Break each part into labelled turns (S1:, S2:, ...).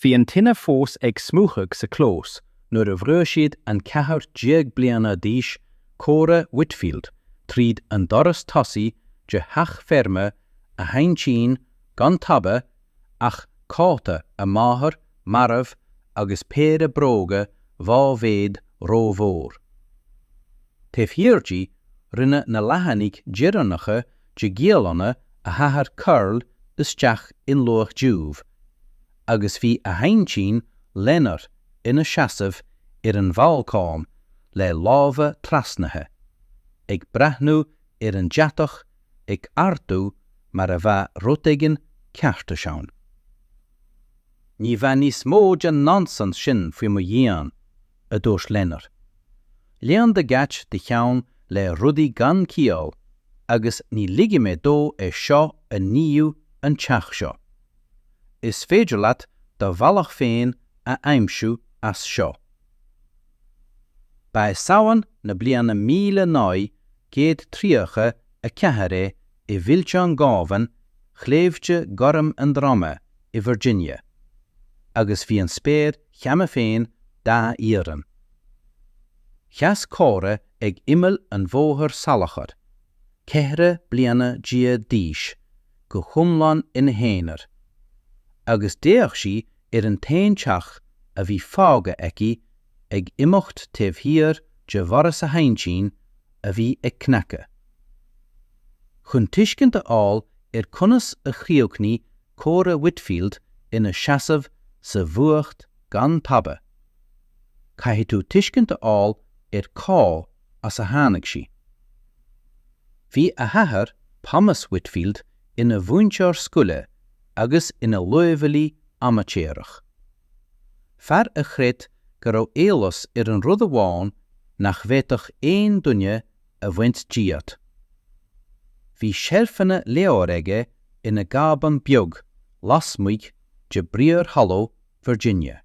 S1: Bhí an tine fós ag smúchadh sa chlós nuair a bhrúigh siad an 14 bliana d'aois Cora Whitfield tríd an doras tosaigh de theach feirme a haintín gan tada ach cóta a máthar marbh agus péire bróga dhá mhéad rómhór. Taobh thiar di rinne na leathanaigh dheireanacha de dhialanna a hathar curl isteach in luach dubh agus bhí a haintín Lenore ina seasamh ar an bhalcóin le lámha trasnaithe, ag breathnú ar an deatach ag ardú mar a bheadh rud éigin ceartais ann. Ní bheidh níos mó den nonsense sin faoi mo dhíon, a dúirt Lenore. Líon na gcait do cheann le rudaí gan ciall agus ní ligfidh mé dó é seo a níú an teach seo. Is féidir leat do bhealach féin a aimsiú as seo. Ba é Samhain na bliana 1934 é i bhfillteán Gábhann Shléibhte Gorm an Droma i Virginia, agus bhí an spéir cheana féin dath iarainn. Sheas Cora ag imeall an bhóthair salachar, 14 bliana d'aois, go hiomlán ina haonar, agus d'fhéach sí ar an t-aon teach a bhí fágtha aici ag imeacht taobh thiar de dhoras a haintín a bhí ag cnacadh. Chun tuiscint a fháil ar conas a chríochnaigh Cora Whitfield ina seasamh sa bhfuacht gan tada, caithfidh tú tuiscint a fháil ar cá as a tháinig sí. Bhí a hathair, Thomas Whitfield, ina mhúinteoir scoile agus ina luibheolaí amaitéarach. Fear a chreid go raibh eolas ar an rud amháin nach bhféadfadh aon duine a bhaint díot. Bhí seilfeanna leabhar aige ina gcábán beag lasmuigh de Briar Hollow, Virginia.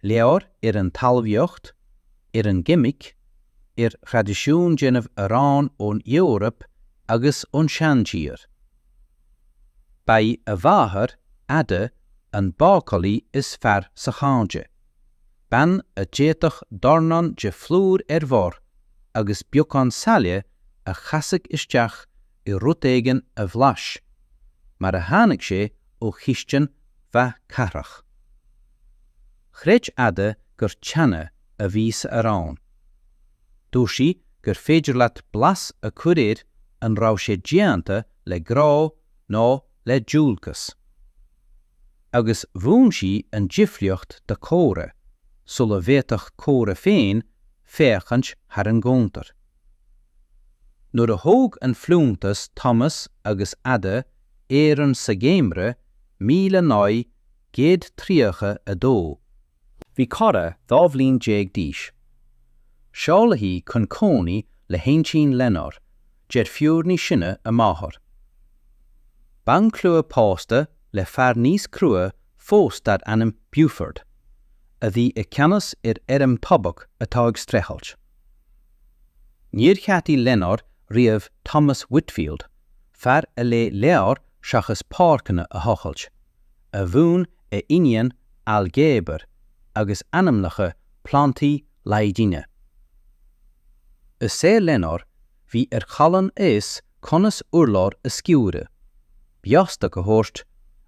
S1: Leabhair ar an talmhaíocht, ar an gceimic, ar thraidisiún déanamh aráin ón Eoraip agus ón Seantír. Ba í a mháthair, Ada, an bácálaí is fearr sa chontae, bean a d'fhéadfadh dornán de phlúr ar bharr agus beagán saille a chasadh isteach i rud éigin a bhlais mar a tháinig sé ó chistin mhaith cathrach. Chreid Ada gur teine a bhí sa arán. Dúirt sí gur féidir leat blas a chur air an raibh sé déanta le grá nó le dualgas. Agus mhúin sí an difríocht do Cora sula bhféadfadh Cora féin féachaint thar an gcuntar. Nuair a thóg an fiúntas Thomas agus Ada Éireann sa gheimhreadh 1932, bhí Cora 12 bhliain d'aois. Seoladh í chun cónaí le haintín Lenore, deirfiúr níos sine a máthar. Banshluaigh pósta le fear níos crua fós dar ainm Buford, a bhí i gceannas ar fheirm tobac atá ag streachailt. Níor cheadaigh Lenore riamh Thomas Whitfield, fear a léigh leabhair seachas páirceanna a thochailt, a mhúin a iníon ailgéabar agus ainmneacha plandaí Laidine. I saol Lenore bhí ar chailín a fhios conas urlár a sciúradh, beostoc a thabhairt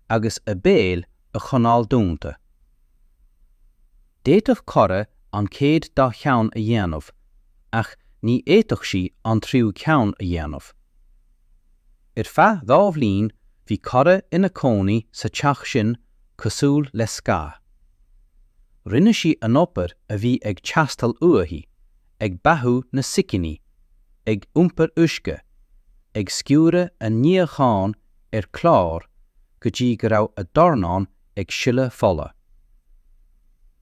S1: agus a béal a choinneáil dúnta. D'fhéadfadh Cora an chéad dá cheann a dhéanamh ach ní fhéadfadh sí an tríú ceann a dhéanamh. Ar feadh dhá bhliain bhí Cora ina cónaí sa teach sin cosúil le scáth. Rinne sí an obair a bhí ag teastáil uaithi, ag beathú na sicíní, ag iompar uisce, ag sciúradh an níocháin ar chlár go dtí go raibh a dornán ag sileadh fola.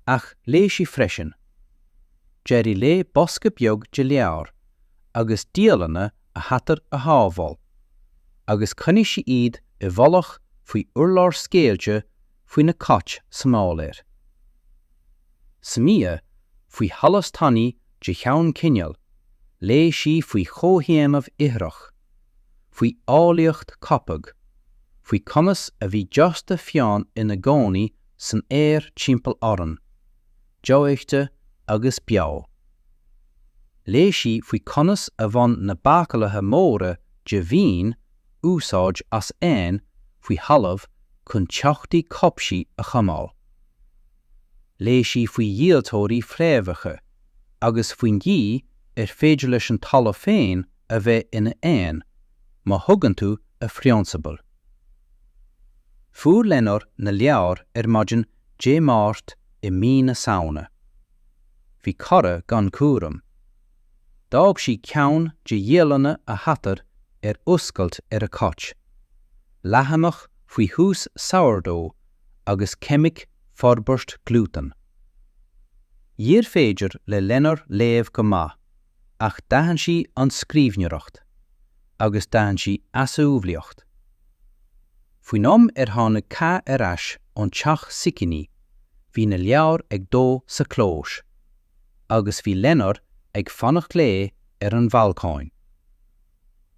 S1: Ach léigh sí freisin. D'éirigh léi bosca beag de leabhair agus dialanna a hathar a shábháil, agus choinnigh sí iad i bhfolach faoi urlár scaillte faoi na cait sa áiléar. San oíche, faoi sholas tanaí de cheann coinneal, léigh sí faoi chomhdhéanamh ithreach, faoi fhálíocht coipeadh, faoi conas a bhí dusta fiáin ina gcónaí. san aer timpeall orainn, dofheicthe agus beo. Léigh sí faoi conas a bhain na bácálaithe móra de mhín úsáid as éin faoi thalamh chun teochtaí cobhsaí a choinneáil. Léigh sí faoi dhíoltóirí fréamhacha agus faoin gcaoi ar féidir leis an talamh féin a bheith ina éan má thuigeann tú a phrionsabail. Fuair Lenor na leabhair ar maidin Dé Máirt i mí na Samhna. Bhí Cora gan chúram. D'fhág sí ceann de dhialanna a hathar ar oscailt ar a cot, leathanach faoi thús sourdough agus ceimic forbairt glútan. Níorbh féidir le Lenor léamh go maith ach d'aithin sí an scríbhneoireacht agus d'aithin sí easumhlaíocht. Faoin am ar tháinig Kay ar ais ón teach sicíní bhí na leabhair ag dó sa chlós agus bhí Lenor ag fanacht léi ar an bhalcóin.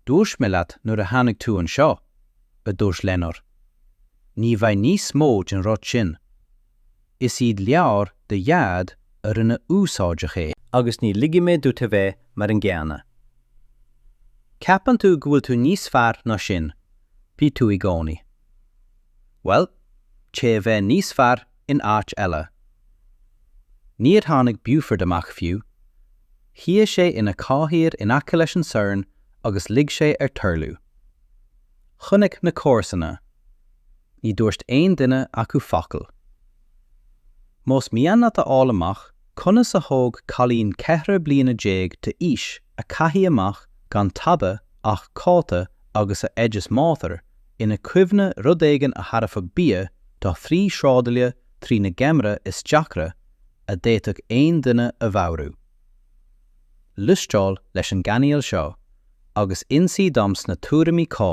S1: Dúirt mé leat nuair a tháinig tú anseo, a dúirt Lenor. Ní bheidh níos mó den rud sin. Is iad leabhair do Dhaid a rinne úsáideach é. Agus ní ligfidh mé duit a bheith mar an gcéanna. Ceapann tú go bhfuil tú níos fearr ná sin, bhí tú i gcónaí. Bhuel, téigh a bheith níos fearr in áit eile. Níor tháinig Buford amach fiú. Shuigh sé ina chathaoir in aice leis an sorn agus lig sé air tarlú. Chonaic na comharsana. Ní dúirt aon duine acu focal. Más mian leat a fháil amach conas a thóg cailín 14 bliana d'aois a caitheadh amach gan tada ach cóta agus a oideas máthar ina cuimhne rud éigin a thabharfadh bia do thrí sráidbhaile trína geimhreadh is deacra a d'fhéadfadh aon duine a mheabhrú. Liostáil leis an gcainéal seo agus insigh dom sna tuairimí cá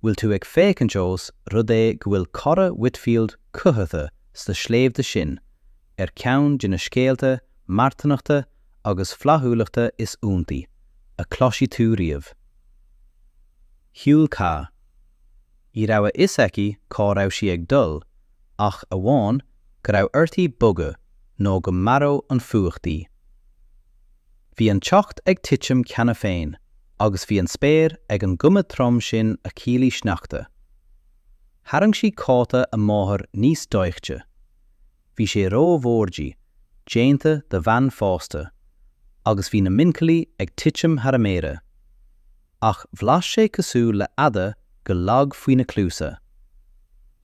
S1: bhfuil tú ag féachaint ós rud é go bhfuil Cora Whitfield cothaithe sna sléibhte sin ar ceann de na scéalta marthanachta agus flaithiúlachta is iontaí a chloisfidh tú riamh. Shiúil Kay. Ní raibh a fhios aici cá raibh sí ag dul ach amháin go raibh uirthi bogadh nó go maródh an fuacht í. Bhí an teocht ag titim cheana féin agus bhí an spéir ag an gcuma trom sin a chiallaigh sneachta. Tharraing sí cóta a máthar níos doichte. Bhí sé rómhór di, déanta do bhean fásta, agus bhí na mincaillí ag titim thar a méara. Ach bhlas sé cosúil le eadar go lag faoina cluasa.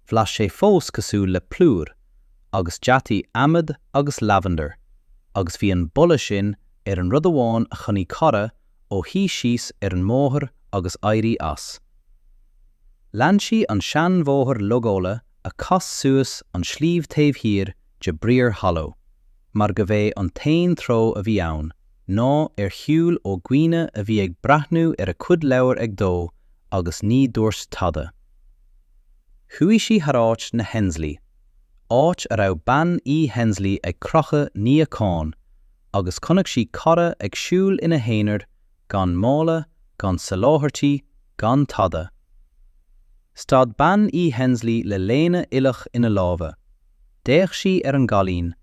S1: Bhlas sé fós cosúil le plúr agus deataigh adhmaid agus lavender, agus bhí an boladh sin ar an rud amháin a choinnigh Cora ó shuí síos ar an mbóthar agus éirí as. Lean sí an seanbhóthar logála a chas suas an sliabh taobh thiar de Briar Hollow, mar gurbh é an t-aon treo a bhí ann ná ar shiúl ó dhaoine a bhí ag breathnú ar a cuid leabhar ag dó agus ní dúirt tada. Chuaigh sí thar áit na Hensley, áit a raibh bean Uí Hensley ag crochadh níocháin, agus chonaic sí Cora ag siúl ina haonar gan mála, gan soláthairtí, gan tada. Stad bean Uí Hensley le léine aoileach ina lámha. D'fhéach sí ar an gcailín,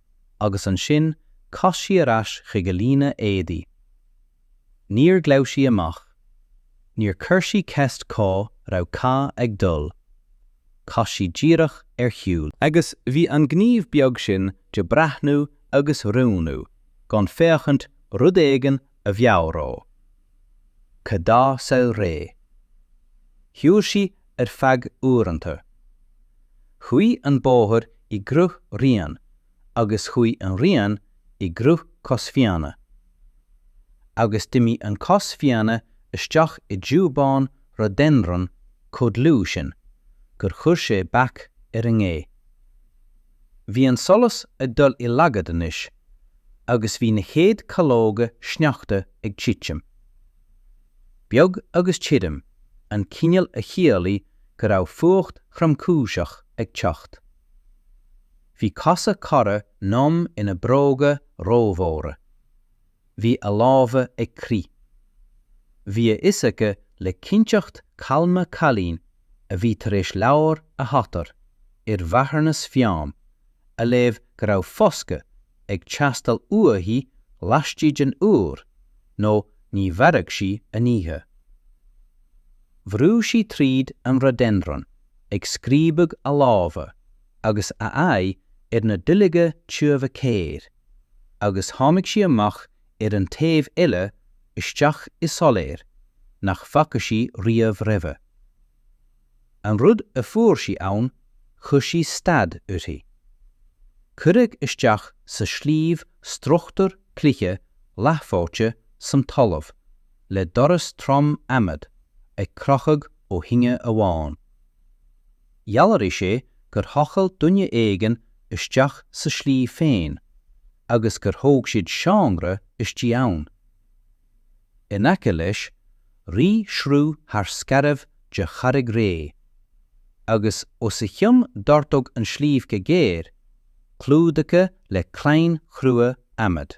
S1: agus ansin chas sí ar ais chuig a líne éadaí. Níor ghlaoigh sí amach. Níor chuir sí ceist cá raibh Kay ag dul. Chas sí díreach ar shiúl. Agus bhí an gníomh beag sin de breathnú agus roghnú gan féachaint rud éigin a mheabhródh Kay dá saolré. Shiúil sí ar feadh uaireanta. Chuaigh an bóthar i gcruth riain agus chuaigh an rian i gcruth cos fiáine. Agus d'imigh an cos fiáine isteach i dtiúbán rhododendron chomh dlúth sin gur chuir sé bac ar an ngaoth. Bhí an solas ag dul i laghad anois agus bhí na chéad calóga sneachta ag titim. Beag agus tirim, an cineál a chiallaigh go raibh fuacht thromchúiseach ag teacht. Bhí cosa Cora lom ina bróga rómhóra. Bhí a lámha ag crith. Bhí a fhios aici le cinnteacht calma cailín a bhí tar éis leabhar a hathar ar mharthanas fiáin. a léamh go raibh foscadh ag teastáil uaithi laistigh den uair nó ní mhairfeadh sí an oíche. Bhrúigh sí tríd an rhododendron ag scríobadh a lámha agus a aghaidh ar na duilleoga tiubha céir agus tháinig sí amach ar an taobh eile isteach i soiléir nach bhfaca sí riamh roimhe. An rud a fuair sí ann, chuir sí stad uirthi. Cuireadh isteach sa sliabh struchtúr cloiche leathfhaighte san talamh le doras trom adhmaid ag crochadh ó thinne amháin. Dhealraigh sé gur thochail duine éigin isteach sa sliabh féin agus gur thóg siad seomra istigh ann. In aice leis, rith sruth thar scairbh de charraig réidh, agus os a chionn d'ardódh an sliabh go géar, clúdaithe le crainn chrua adhmaid.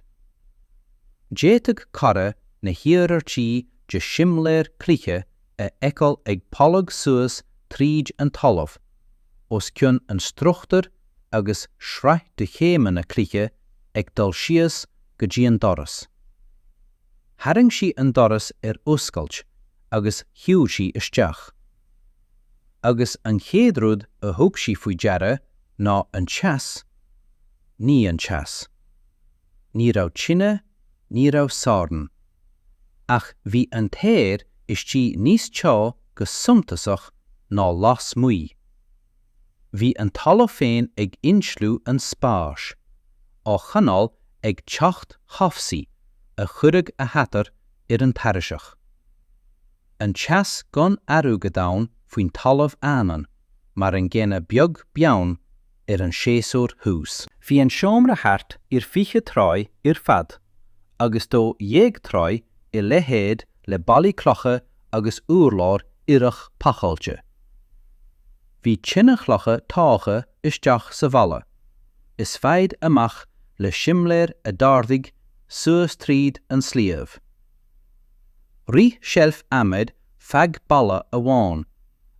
S1: D'fhéadfadh Cora na hiarmhairtí de shimléar cloiche a fheiceáil ag polladh suas tríd an talamh os cionn an struchtúir agus sraith de chéimeanna cloiche ag dul síos go dtí an doras. Tharraing sí an doras ar oscailt agus shiúil sí isteach. Agus an chéad rud a thug sí faoi deara ná an teas, ní an teas. Ní raibh tine, ní raibh sorn. Ach bhí an t-aer istigh níos teo go suntasach ná lasmuigh. Bhí an talamh féin ag insliú an spáis, á choinneáil ag teocht chobhsaí a chuirfeadh a shatar ar an tairiseach. An teas gan athrú go domhain faoin talamh anonn mar an gcéanna beag beann ar an séasúr thuas. Bhí an seomra thart ar 20 troigh ar fad agus 12 troigh i leithead le ballaí cloiche agus urlár ithreach pacáilte. Bhí tine chloiche tógtha isteach sa bhalla, is faid amach le simléar a d'ardaigh suas tríd an sliabh. Rith seilf adhmaid feadh balla amháin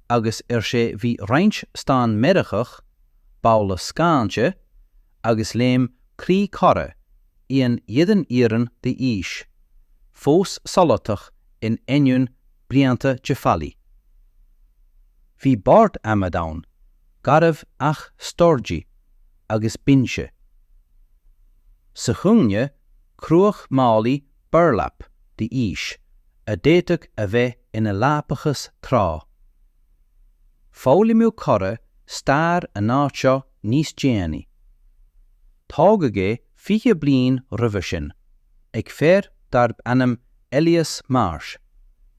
S1: agus ar sé bhí roinnt stán meirgeach, babhla scáinte agus léim croí Cora, í an dídean iarainn d'aois, fós solatach in ainneoin blianta de faillí. Bhí bord adhmaid ann, garbh ach sturdy, agus binse. Sa chúinne, cruach málaí burlap d'aois a d'fhéadfadh a bheith ina leapachas tráth. Foghlaimeoidh Cora stair an áit seo níos déanaí. Tógadh é 20 bliain roimhe sin, ag fear darb ainm Elias Marsh,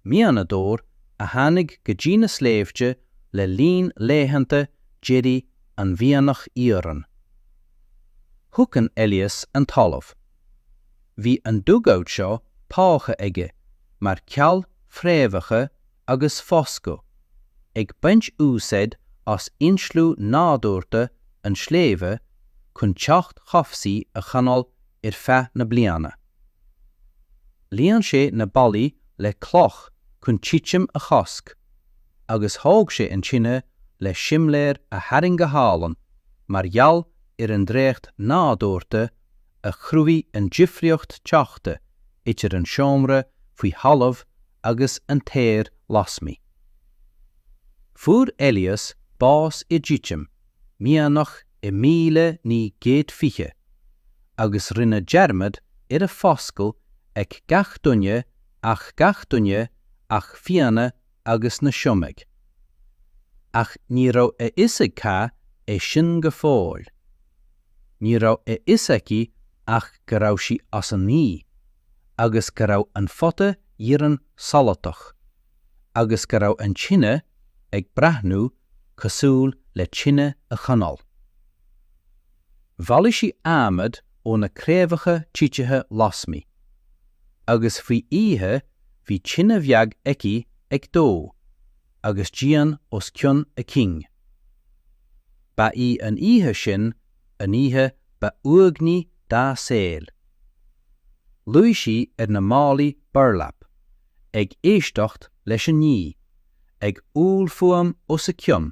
S1: mianadóir a tháinig go dtí na sléibhte le linn laethanta deiridh an mhianach iarainn. Thugann Elias an talamh. Bhí an dugout seo tógtha aige mar ceall fréamhacha agus foscadh, ag baint úsáid as insliú nádúrtha an tsléibhe chun teocht chobhsaí a choinneáil ar feadh na bliana. Líon sé na ballaí le cloch chun titim a chosc, agus thóg sé an tine le simléar a tharraing go hálainn mar gheall ar an dréacht nádúrtha a chruthaigh an difríocht teochta idir an seomra faoi thalamh agus an t-aer lasmuigh. Fuair Elias bás i dtitim mianach i 1920 agus rinneadh dearmad ar a foscadh ag gach duine ach gach duine ach fianna agus na siómaigh. Ach ní raibh a fhios ag Ka é sin go fóill. Ní raibh a fhios aici ach go raibh sí as an ngaoth agus go raibh an phota iarainn solatach agus go raibh an tine ag breathnú cosúil le tine a choinneáil. Bhailigh sí adhmad ó na craobhacha titithe lasmuigh, agus faoi oíche bhí tine bheag aici ag dó agus díon os cionn a cinn. Ba í an oíche sin an oíche ba uaigní dá saol. Luigh sí ar na málaí burlap, ag éisteacht leis an ngaoth ag uaillfhuaim os a cionn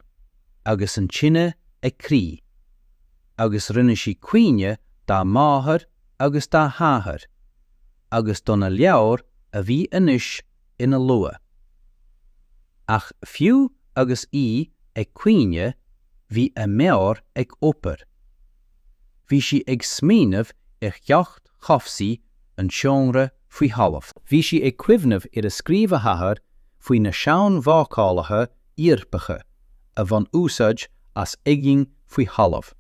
S1: agus an tine ag crith. Agus rinne sí caoineadh dá máthair agus dá hathair, agus do na leabhair a bhí anois ina lua. Ach fiú agus í ag caoineadh bhí a meabhair ag obair. Bhí sí ag smaoineamh ar theocht chobhsaí an tseomra faoi thalamh. Bhí sí ag cuimhneamh ar a scríobh a hathair faoi na seanbhácálaithe Eorpacha a bhain úsáid as oigheann faoi thalamh.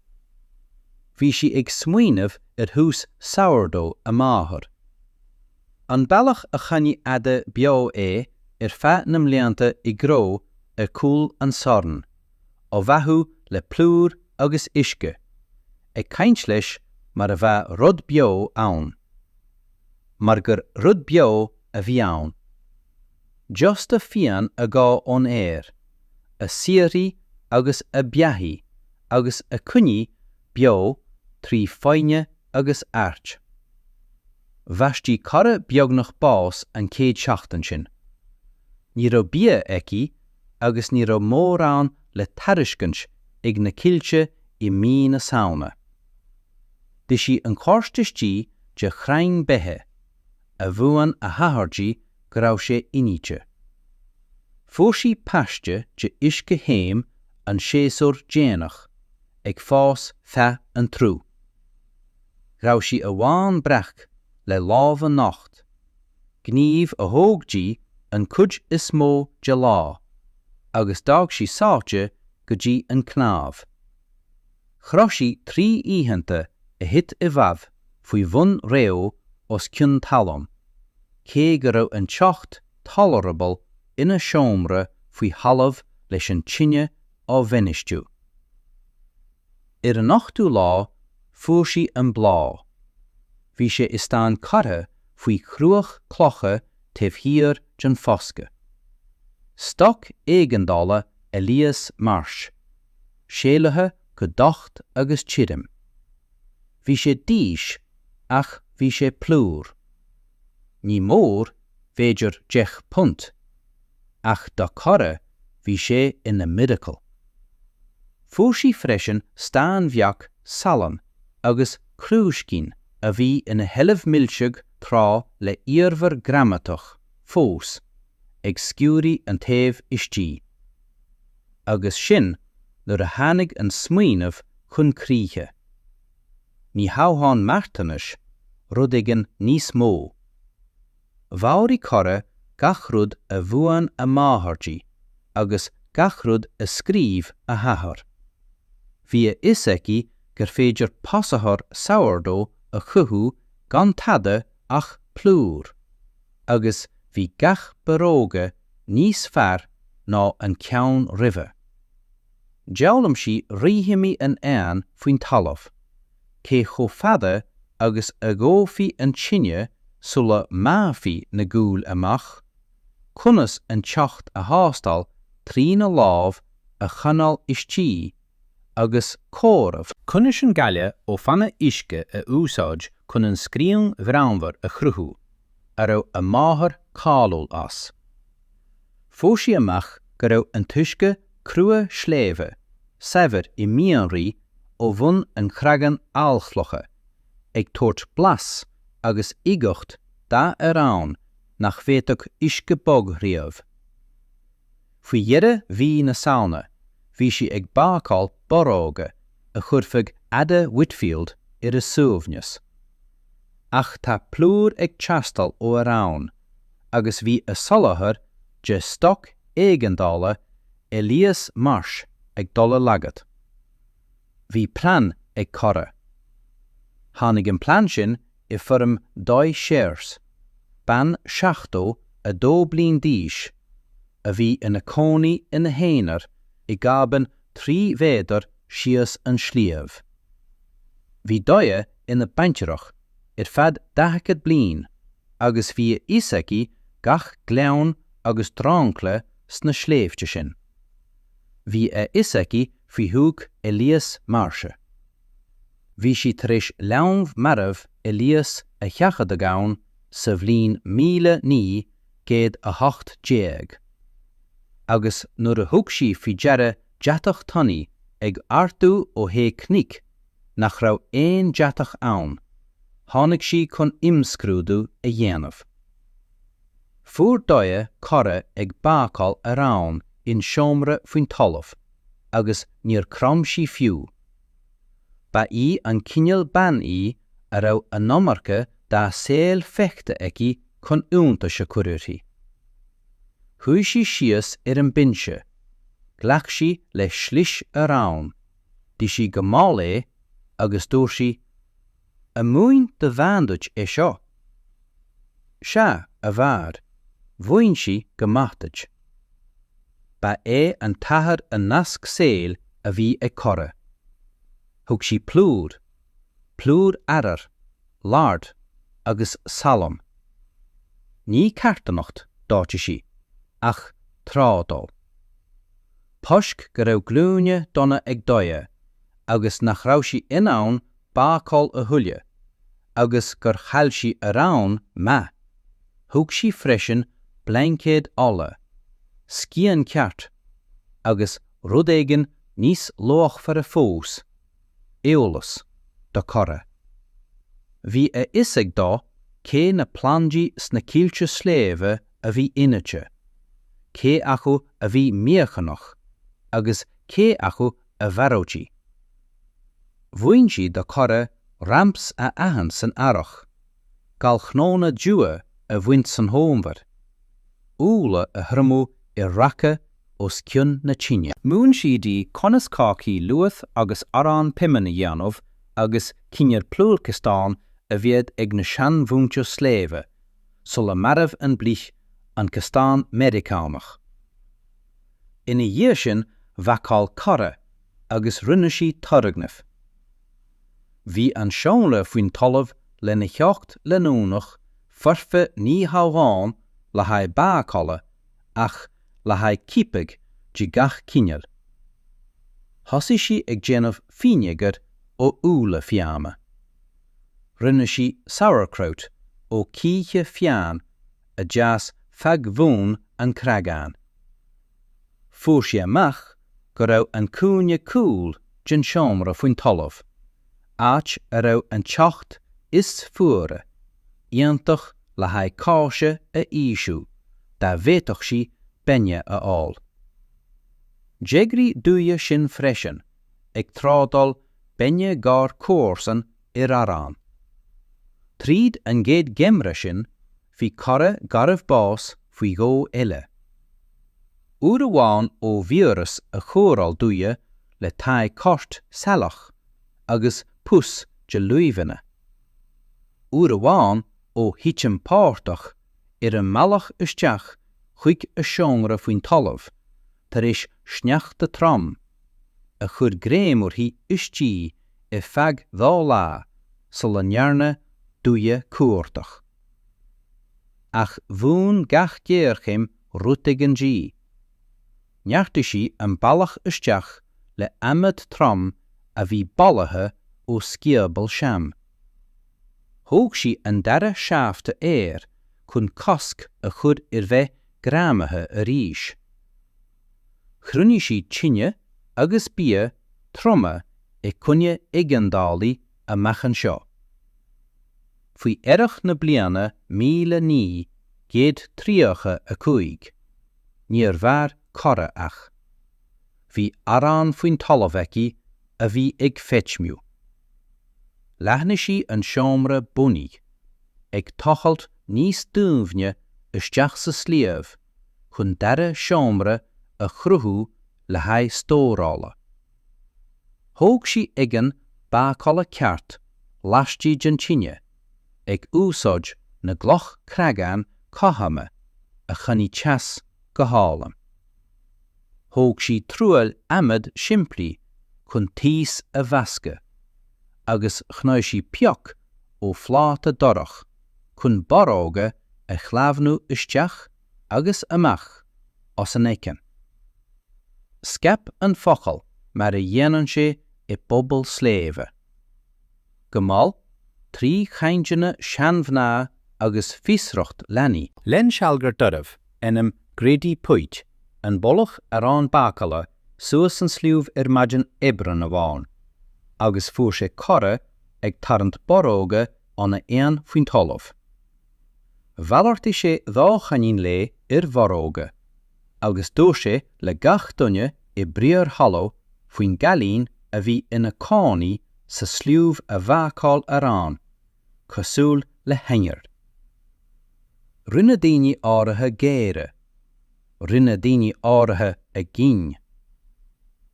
S1: Bhí sí ag smaoineamh ar thús sourdough a máthar. An bealach a choinnigh Ada beo é ar feadh na mblianta i gcró ar chúl an tsorn, á bheathú le plúr agus uisce, ag caint leis mar a bheadh rud beo ann. Mar gur rud beo a bhí ann. Dusta fiáin a ghabh ón aer, a saothraigh agus a bheathaigh agus a choinnigh beo trí foighne agus airt. Bhaistí Cora beagnach bás an chéad seachtain sin. Ní raibh bia aici agus ní raibh mórán le tairiscint ag na coillte i mí na Samhna. D'ith sí an choirt istigh de chrainn beithe, a mhúin a hathair di go raibh sé inite. Fuair sí paiste de uisce thaom an séasúr déanach, ag fás feadh an tsruth. Ghabh sí amhán breac le lámha nocht, gníomh a thóg di an chuid is mó de lá, agus d'fhág sí sáite go dtí an cnámh. Chroith sí 3 oícheanta a thit i bhfad faoi bhun reo os cionn talún, cé go raibh an teocht tolerable ina seomra faoi thalamh leis an tine á bhainistiú. Ar an ochtú lá fuair sí an bláth. Bhí sé i stán curtha faoi chruach cloiche taobh thiar den foscadh. Stoc éigeandála Elias Marsh, séalaithe go docht agus tirim. Bhí sé d'aois ach bhí sé plúr. Ní mór, b'fhéidir 10 punt, ach do Cora bhí sé ina miracle. Fuair sí freisin stán bheag salainn agus crúiscín a bhí ina sheilbh milseog tráth le iarmhar greamaitheach fós ag sciúradh an taobh istigh. Agus sin nuair a tháinig an smaoineamh chun críche. Ní hamháin marthanais, rud éigin níos mó. Mheabhraigh Cora gach rud a mhúin a máthair di agus gach rud a scríobh a hathair. Bhí a fhios aici gur féidir posaitheoir sourdough a chothú gan tada ach plúr, agus bhí gach borróga níos fearr ná an ceann roimhe. D'fhoghlaim sí rithimí an oighinn faoin talamh, cé chomh fada agus a dhófaí an tine sula meáfaí na guail amach, conas an teocht a thástáil trína lámh a choinneáil istigh agus comhaireamh. Conas an gaile ó phanna uisce a úsáid chun an scrín ghreannmhar a chruthú a raibh a máthair cáiliúil as. Fuair sí amach go raibh an t-uisce crua sléibhe saibhir i mianraí ó bhun an chreagáin aolchloiche, ag tabhairt blas agus uigeacht dá arán nach bhféadfadh uisce bog riamh. Faoi dheireadh mhí na Samhna bhí sí ag bácáil borróga a chuirfeadh Ada Whitfield ar a suaimhneas. Ach tá plúr ag teastáil ó arán agus bhí a soláthar de stoc éigeandála Elias Marsh ag dul i laghad. Bhí plean ag Cora. Tháinig an plean sin i bhfoirm Doy Shears, bean 72 bliain d'aois, a bhí ina cónaí ina haonar i gcábán 3 mhéadar síos an sliabh. Bhí Doy ina baintreach ar feadh 40 bliain agus bhí a fhios aici gach gleann agus dromchla sna sléibhte sin. Bhí a fhios aici faoi thiúch Elias Marsh. Bhí sí tar éis leanbh marbh Elias a sheachadadh ann sa bhliain 1918. Agus nuair a thug sí faoi deara deatach tanaí ag ardú ó thaobh cnoic. nach raibh aon deatach ann, tháinig sí chun imscrúdú a dhéanamh. Fuair Dóia Cora ag bácáil aráin in seomra faoin talamh agus níor chrom sí fiú. Ba í an cineál bean í a raibh an iomarca dá saol feicthe aici chun iontais a chur uirthi. Shuigh sí síos ar an binse, ghlac sí le slis aráin, d'ith sí go mall é agus dúirt sí, Ar mhúin do bhean duit é seo? Sea, a mháthair, mhúin sí go maith duit. Ba é an t-athair an nasc saoil a bhí ag Cora. Thug sí plúr, plúr arbhair, lard agus salann. Ní carthanacht, d'áitigh sí, ach trádáil. Toisc go raibh glúine donna ag Dóia agus nach raibh sí in ann bácáil a thuilleadh agus gur chaill sí arán maith, thug sí freisin blaincéad olla, scian ceart agus rud éigin níos luachmhaire fós, eolas, do Cora. Bhí a fhios ag Dó cé na plandaí sna coillte sléibhe a bhí inite, cé acu a bhí míochaineach agus cé acu a mharódh í. Mhúin sí do Cora ramps a aithint san earrach, gallchnónna dubha a bhaint san fhómhar, úlla a thriomú i raca os cionn na tine. Mhúin sí di conas cácaí luaith agus arán piomain a dhéanamh agus cineál plúrchisteáin a bhíodh ag na seanmhuintir sléibhe sula marbh an blich an cisteán Meiriceánach. Ina dhiaidh sin bhacáil Cora agus rinne sí turgnaimh. Bhí an seomra faoin talamh lena theocht leanúnach foirfe ní hamháin le haghaidh bácála ach le haghaidh ciapadh de gach cineál. Thosaigh sí ag déanamh fínéagair ó úlla fiáine. Rinne sí sauerkraut ó chíche fiáin a d'fhás feadh bhun an chreagáin. Fuair sí amach go raibh an cúinne cúil den seomra faoin talamh, áit a raibh an teocht is fuaire, iontach le haghaidh cáise a aoisiú dá bhféadfadh sí bainne a fháil. D'eagraigh Dóia sin freisin, ag trádáil bainne gar comharsan ar arán. Tríd an gcéad gheimhreadh sin bhí Cora garbh bás faoi dhó eile. Uair amháin ó víreas a chóireáil Dóia le tae coirt saileach agus pus de luibheanna. Uair amháin ó thitim portach ar an mbealach isteach chuig a seomra faoin talamh tar éis sneachta trom, a chuir greim uirthi istigh ar feadh dhá lá sula ndearna Dóia cuardach. Ach mhúin gach géarchéim rud éigin di. Neartaigh sí an bealach isteach le adhmad trom a bhí bolaithe ó scioból Sam. Thóg sí an dara seafta aeir chun cosc a chur ar bheith greamaithe arís. Chruinnigh sí tine agus bia troma i gcoinne éigeandálaí amach anseo. Faoi earrach na bliana 1935, níor mhair Cora ach. Bhí arán faoin talamh aici a bhí ag feidhmiú. Leathnaigh sí an seomra bunaidh, ag tochailt níos doimhne isteach sa sliabh chun dara seomra a chruthú le haghaidh stórála. Thóg sí oigheann bácála ceart laistigh den tine, ag úsáid na gcloch creagáin cothroma a choinnigh teas go hálainn. Thóg sí truail adhmaid simplí chun taos a mheascadh, agus shnoigh sí pioc ó phláta dorach chun borróga a shleamhnú isteach agus amach as an oigheann. Scaip an focal mar a dhéanann sé i bpobal sléibhe. Go mall, trí chainteanna seanmhná agus fiosracht leanaí. Lean sealgaire darbh ainm Grady Pete an boladh arán bácála suas an sliabh ar maidin Aibreáin amháin. agus fuair sé Cora ag tarraingt borróga óna éan faoin talamh. Mhalartaigh sé dá choinín léi ar bhorróga, agus dúirt sé le gach duine i Briar Hollow faoin gcailín a bhí ina cónaí sa sliabh a bhácáil arán cosúil le hoinnir. Rinne daoine áirithe gáire. Rinne daoine áirithe a gcinn.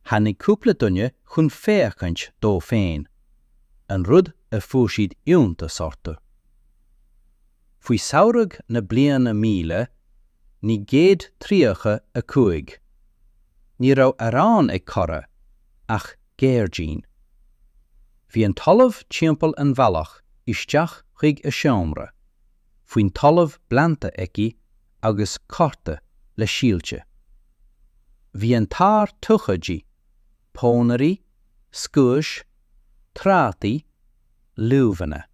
S1: Tháinig cúpla duine chun féachaint dóibh féin, an rud a fuair siad iontas orthu. Faoi samhradh na bliana 1935, ní raibh arán ag Cora ach gairdín. Bhí an talamh timpeall an bhealach isteach chuig a seomra faoin talamh bleanta aici agus curtha le síolta. Bhí an t-ár tugtha di, pónairí, scuais, trátaí, luibheanna.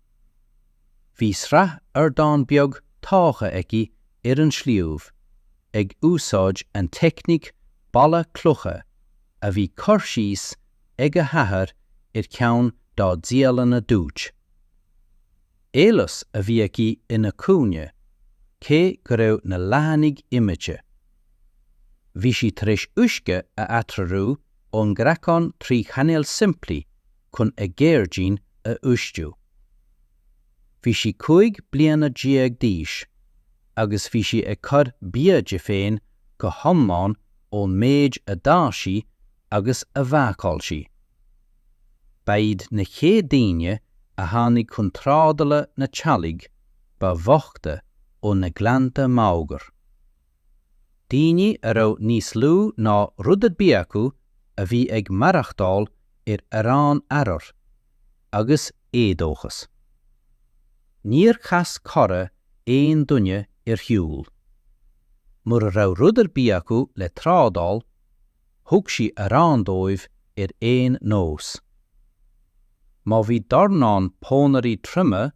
S1: Bhí sraith ardán beag tógtha aici ar an sliabh, ag úsáid an teicníc balla cloiche a bhí cur síos ag a hathair ar cheann dá dialanna dúit. Eolas a bhí aici ina cúinne, cé go raibh na leathanaigh imeite. Bhí sí tar éis uisce a atreorú ón gcreachán trí chainéal simplí chun a gairdín a uisciú. Bhí sí 15 bliana d'aois agus bhí sí ag cur bia di féin go hiomlán ón méid a d'fhás sí agus a bhácáil sí. Ba iad na chéad daoine a tháinig chun trádála na teaghlaigh ba bhoichte ó na gleannta máguaird. Daoine a raibh níos lú ná rud ar bith acu a bhí ag maireachtáil ar arán arbhair agus éadóchas. Níor chas Cora aon duine ar shiúl. Mura raibh rud ar bith acu le trádáil, thug sí arán dóibh ar aon nós. Má bhí dornán pónairí troma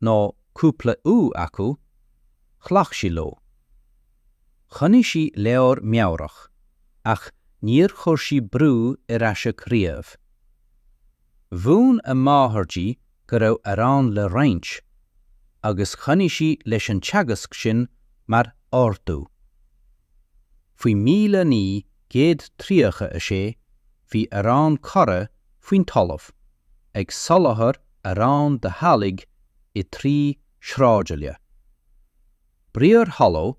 S1: nó cúpla ubh acu, ghlac sí leo. Choinnigh sí leabhar meabhrach, ach níor chuir sí brú ar aiseag riamh. Mhúin a máthair di go raibh arán le roinnt, agus choinnigh sí leis an teagasc sin mar ordú. Faoi 1936 bhí arán Cora faoin talamh, ag soláthar aráin do theaghlaigh i dtrí shráidbhaile, Briar Hollow,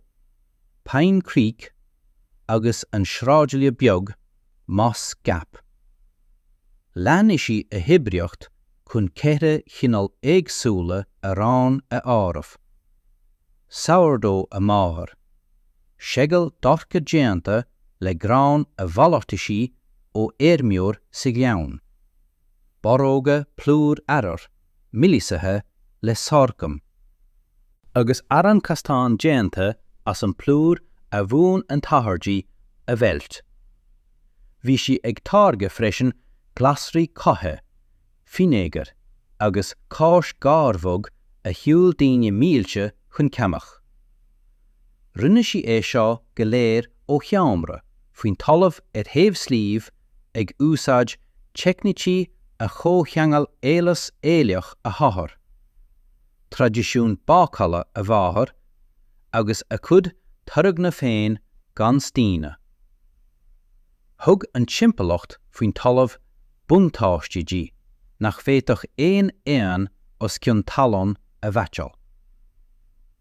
S1: Pine Creek agus an sráidbhaile beag Moss Gap. Leathnaigh sí a hoibríocht chun ceithre chineál éagsúla aráin a áireamh, sourdough a máthar, seagal dorcha déanta le grán a mhalartaigh sí ó fheirmeoir sa ghleann, borróga plúr arbhair milisithe le sorghum, agus arán castán déanta as an bplúr a mhúin an t-athair di a mheilt. Bhí sí ag táirgeadh freisin glasraí cothaithe, fínéagar agus cáis garbh a shiúil daoine mílte chun ceannach. Rinne sí é seo go léir ó sheomra faoin talamh ar thaobh sliabh ag úsáid teicnící a chomhcheangail eolas aoileach a hathar, traidisiún bácála a mháthar agus a cuid turgnamh féin gan staonadh. Thug an timpeallacht faoin talamh buntáistí di nach bhféadfadh aon éan os cionn talún a mheaitseáil.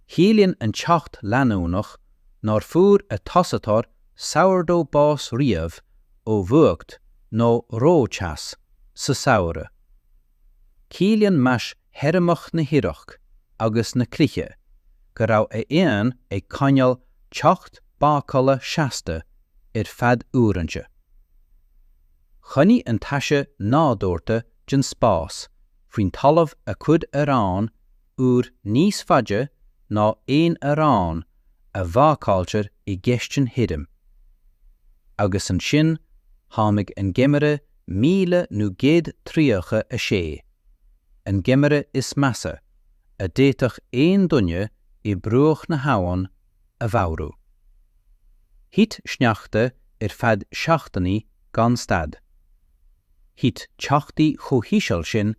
S1: Ciallaíonn an teocht leanúnach nár fuair a tosatóir sourdough bás riamh ó bhfuacht nó rótheas sa samhradh. Ciallaíonn mais theirmeach na hithreach agus na cloiche go raibh a oigheann ag coinneáil teocht bácála seasta ar feadh uaireanta. Choinnigh an taise nádúrtha den spás faoin talamh a cuid aráin úr níos faide ná aon arán a bhácáiltear i gcistin thirim. Agus ansin tháinig an geimhreadh 1936, an geimhreadh is measa a d'fhéadfadh aon duine i bruach na habhann a mheabhrú. Thit sneachta ar feadh seachtainí gan stad. Thit teochtaí chomh híseal sin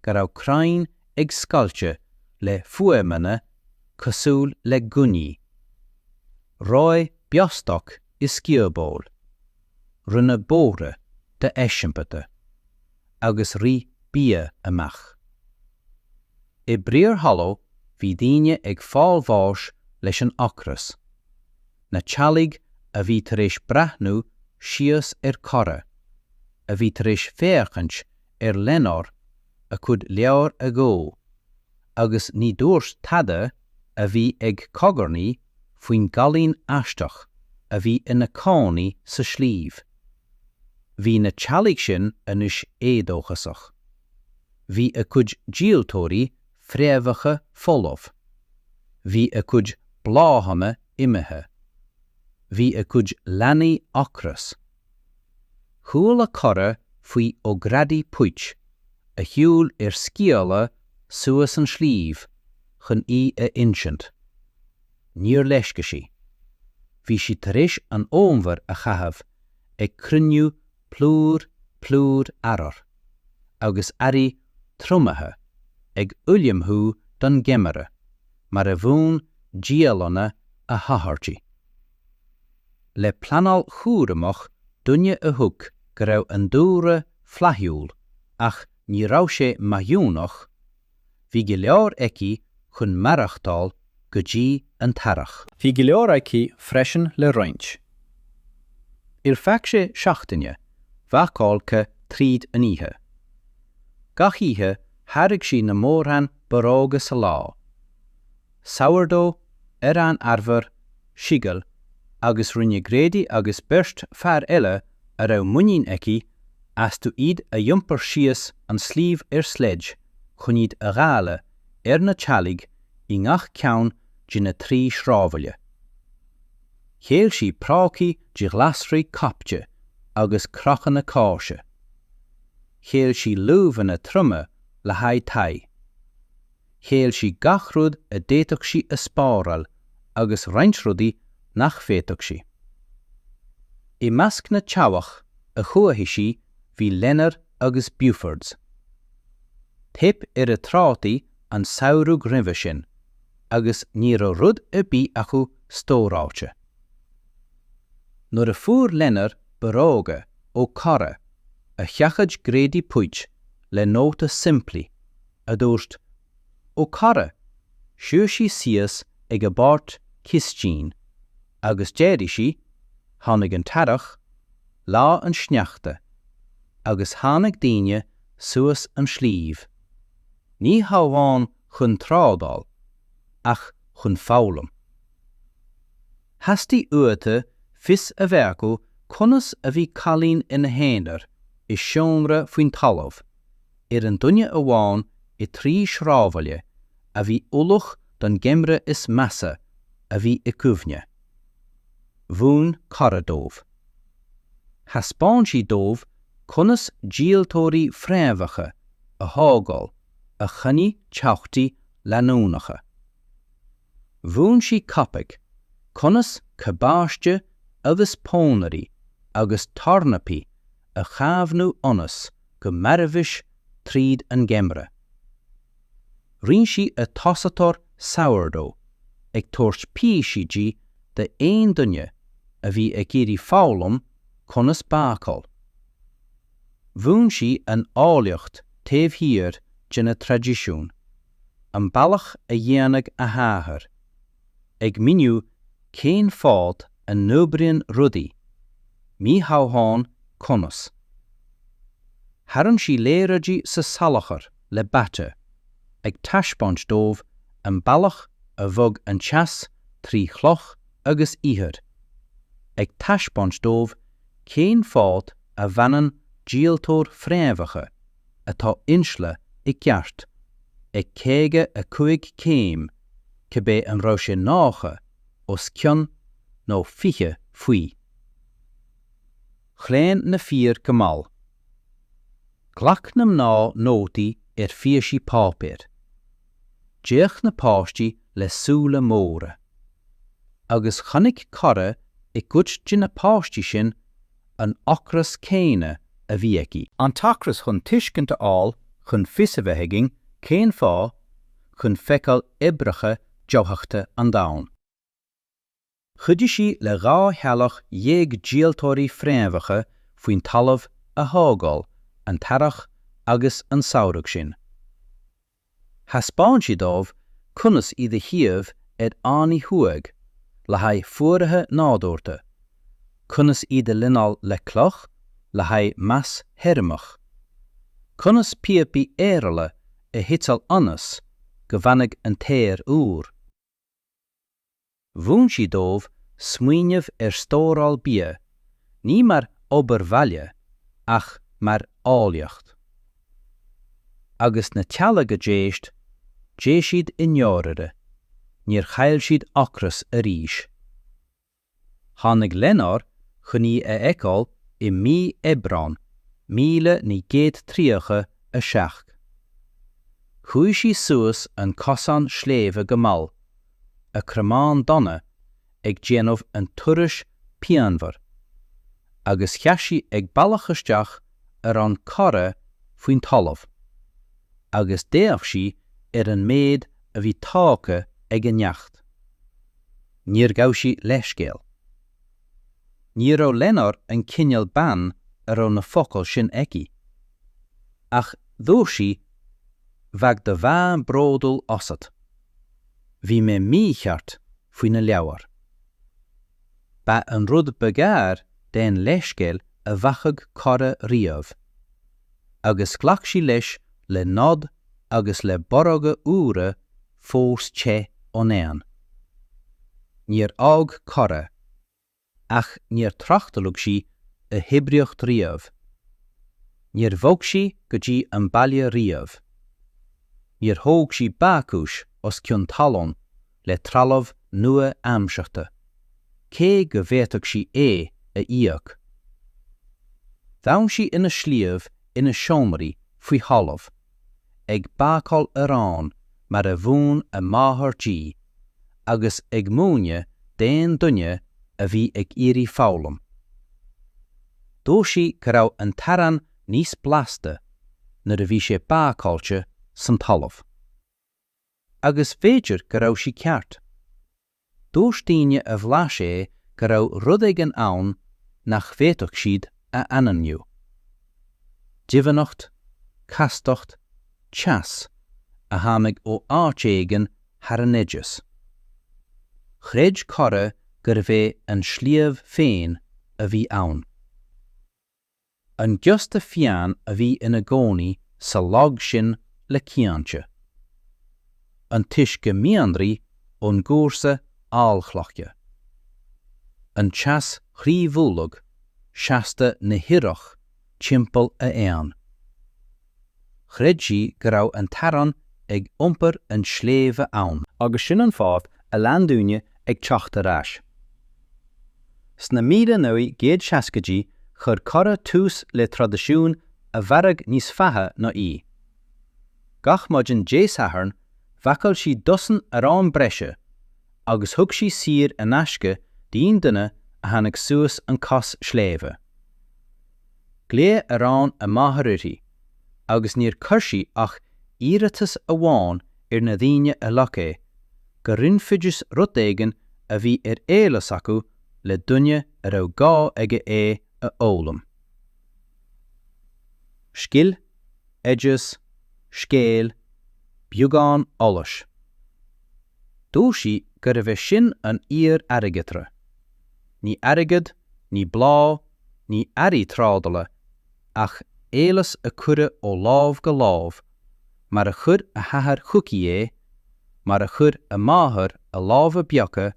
S1: go raibh crainn ag scoilteadh le fuaimeanna cosúil le gunnaí. Reoigh beostoc i sciobóil. Rinneadh bóithre do-aisiompaithe agus rith bia amach. I Briar Hollow bhí daoine ag fáil bháis leis an ocras. Na teaghlaigh a bhí tar éis breathnú síos ar Cora, a bhí tar éis féachaint ar Lenor a cuid leabhar a dhó, agus ní dúirt tada a bhí ag cogarnaigh faoin gcailín aisteach a bhí ina cónaí sa sliabh. Bhí na teaghlaigh sin anois éadóchasach. Bhí a gcuid díoltóirí fréamhacha folamh. Bhí a gcuid bláthanna imithe. Bhí a gcuid leanaí ocras. Chuala Cora faoi O'Grady Pwyt a shiúil ar sciála suas an sliabh chun í a insint. Níor leisce sí. Bhí sí tar éis an fhómhar a chaitheamh ag cruinniú plúr, plúr arbhair, agus earraí triomaithe ag ullmhú don gheimhreadh, mar a mhúin dialanna a hathar di. Le pleanáil chúramach duine a thuig go raibh an dúlra flaithiúil ach ní raibh sé maithiúnach, bhí go leor aici chun maireachtáil go dtí an t-earrach. Bhí go leor aici freisin le roinnt. Ar feadh sé seachtaine, bhácáil Cora tríd an oíche. Gach oíche tháirg sí na mórán borróga sa lá. Sourdough, arán arbhair, seagal, agus rinne Grady agus beirt fear eile a raibh muinín aici astu iad a iompar síos an sliabh ar sledge chun iad a dháileadh ar na teaghlaigh i ngach ceann de na trí shráidbhaile. Cheil sí prácaí de ghlasraí caipte agus craiceanna cáise. Cheil sí luibheanna troma le haghaidh tae. Cheil sí gach rud a d'fhéadfadh sí a spáráil agus roinnt rudaí nach bhféadfadh sí. I measc na dteaghlach a chuaigh sí bhí Lenor agus Bufords. Theip ar a dtrátaí an samhradh roimhe sin agus ní raibh rud ar bith acu stóráilte. Nuair a fuair Lenor borróga ó Cora a sheachaid Grady Pwyt le nóta simplí, a dúirt, Ó Cora, shuigh sí síos ag a bord cistine agus d'éirigh sí, tháinig an t-earrach, lá an sneachta, agus tháinig daoine suas an sliabh, ní hamháin chun trádáil, ach chun foghlaim. Theastaigh uathu fios a bheith acu conas a bhí cailín ina haonar i seomra faoin talamh, ar an duine amháin i dtrí shráidbhaile a bhí ullamh don gheimhreadh is measa a bhí i gcuimhne. Mhúin Cora dóibh. Thaispeáin sí dóibh conas díoltóirí fréamhacha a thógáil a choinnigh teochtaí leanúnacha. Mhúin sí copaigh conas cabáiste agus pónairí agus tornapaí a chaomhnú ionas go mairfidís tríd an gheimhreadh. Roinn sí a tostair sourdough, ag tabhairt píosaí di d'aon duine a bhí ag iarraidh foghlaim conas bácáil. Mhúin sí an eolaíocht taobh thiar de na traidisiúin. an bealach a dhéanadh a hathair, ag míniú cén fáth a n-oibríonn rudaí, ní hamháin conas. Tharraing sí léaráidí sa salachar le bata, ag taispeáint dóibh an bealach a bhog an teas trí chloch agus ithir, ag taispeáint dóibh cén fáth a bhfanann díoltóir fréamhacha atá inslithe i gceart ag 55 céim cibé an raibh sé 90 os cionn nó 20 faoi. Chlaon na fir go mall. Ghlac na mná nótaí ar phíosaí páipéir. D'fhéach na páistí le súile móra. Agus chonaic Cora i gcuid de na páistí sin an ocras céanna a bhí aici. An t-ocras chun tuiscint a fháil, chun fios a bheith againn cén fáth, chun feiceáil oibreacha dofheicthe an domhain. Chuidigh sí le 12 theallach díoltóirí fréamhacha faoin talamh a thógáil an t-earrach agus an samhradh sin. Thaispeáin sí dóibh conas iad a shuíomh ar fhánaí thuaidh le haghaidh fuaraithe nádúrtha, conas iad a líneáil le cloch le haghaidh mais theirmeach, conas píopaí aerála a shuiteáil ionas go bhfanfadh an t-aer úr. Mhúin sí dóibh smaoineamh ar stóráil bia ní mar obair bhaile ach mar eolaíocht. Agus na teaghlaigh a d'éist, d'éist siad i ndáiríre, níor chaill siad ocras arís. Tháinig Lenore chun í a fheiceáil i mí Aibreáin 1937. Chuaigh sí suas an cosán sléibhe go mall, a cromán donna ag déanamh an turais pianmhar, agus sheas sí ag bealach isteach arán Cora faoin talamh, agus d'fhéach sí ar an méid a bhí tógtha ag a neacht. Níor ghabh sí leithscéal. Ní raibh Lenore an cineál bean a raibh na focail sin aici. Ach dúirt sí, Bheadh do mham bródúil asat. Bhí mé mícheart faoi na leabhair. Ba an rud ba ghearr d'aon leithscéal a bhfaca Cora riamh. Agus ghlac sí leis le nod agus le borróga úra fós te ón éan. Níor fhág Cora. Ach níor tráchtáladh sí a hoibríocht riamh. Níor bhog sí go dtí an baile riamh. Níor thóg sí bácús os cionn talún le trealamh nua-aimseartha, cé go bhféadfadh sí é a íoc. D'fhan sí ina sliabh ina seomraí faoi thalamh. ag bácáil aráin mar a mhúin a máthair di agus ag múineadh d'aon duine a bhí ag iarraidh foghlaim. Dúirt sí go raibh an t-arán níos blasta nuair a bhí sé bácáilte san talamh. Agus b'fhéidir go raibh sí ceart. Dúirt daoine a bhlais é go raibh rud éigin ann nach bhféadfadh siad a ainmniú. Doimhneacht, castacht, teas a tháinig ó áit éigin thar an oideas. Chreid Cora gurbh é an sliabh féin a bhí ann. An giosta fiáin a bhí ina gcónaí sa log sin le cianta. An t-uisce mianraí ón gcúrsa aolchloiche. An teas chroíbhualach seasta na hithreach timpeall a éan. Chreid sí go raibh an t-arán ag iompar an tsléibhe ann. Agus sin an fáth a lean daoine ag teacht ar ais. Sna 1960idí chuir Cora tús le traidisiún a mhairfeadh níos faide ná í. Gach maidin Dé Sathairn bhácáil sí dosaen arán breise agus thug sí saor in aisce d'aon duine a tháinig suas an cos sléibhe. Ghlaoigh arán a máthar uirthi, agus níor chuir sí ach iarratas amháin ar na daoine a ghlac é, go roinnfidís rud éigin a bhí ar eolas acu le duine a raibh gá aige é a fhoghlaim. Scil, oideas, scéal, beagán eolais. Dúirt sí gurbh é sin an fhíor-airgeadra. Ní airgead, ní bláth, ní earraí trádála, ach eolas a cuireadh ó lámh go lámh, mar a chuir a hathair chuici é, mar a chuir a máthair a lámha beaga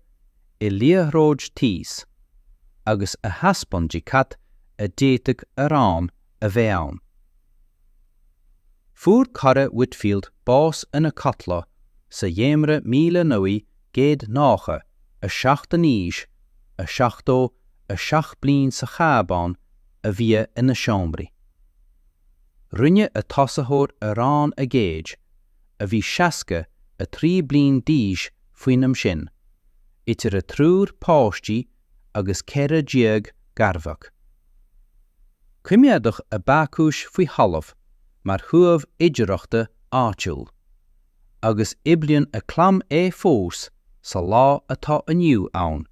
S1: i liathróid taois agus a thaispeáin di cad a d'fhéadfadh arán a bheith ann. Fuair Cora Whitfield bás ina codladh sa gheimhreadh 1997 in aois a 77 bliain sa chábán a bhí ina seomraí. Rinne a tosaitheoir arán aigéid, a bhí 63 bliain d'aois faoin am sin, idir a triúr páistí agus 14 garmhac. Coimeádadh a bácúis faoi thalamh mar shuíomh oidhreachta áitiúil, agus oibríonn a clann é fós sa lá atá inniu ann,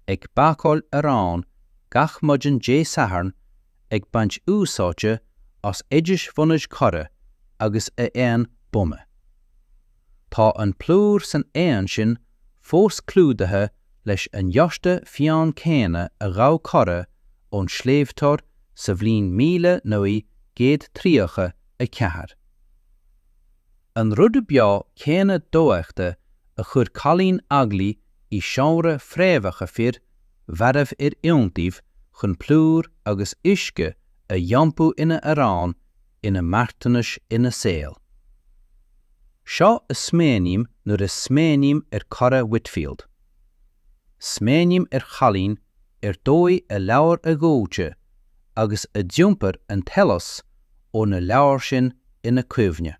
S1: ag bácáil aráin gach maidin Dé Sathairn ag baint úsáide as oidis bhunaidh Chora agus a éan buama. Tá an plúr san éan sin fós clúdaithe leis an ghiorta fiáin céanna a ghabh Cora ón sléibhteoir sa bhliain 1934. An rud beo céanna dofheicthe a chuir cailín aclaí i seomra fréamhacha fir mhairbh ar iontaoibh chun plúr agus uisce a iompú ina arán ina marthanais ina saol. Seo a smaoiním nuair a smaoiním ar Cora Whitfield. Smaoiním ar chailín ar dóigh a leabhair a dhóite agus a d'iompair an t-eolas ó na leabhair sin ina cuimhne.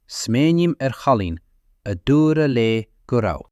S1: Smaoiním ar chailín a dúradh léi go raibh.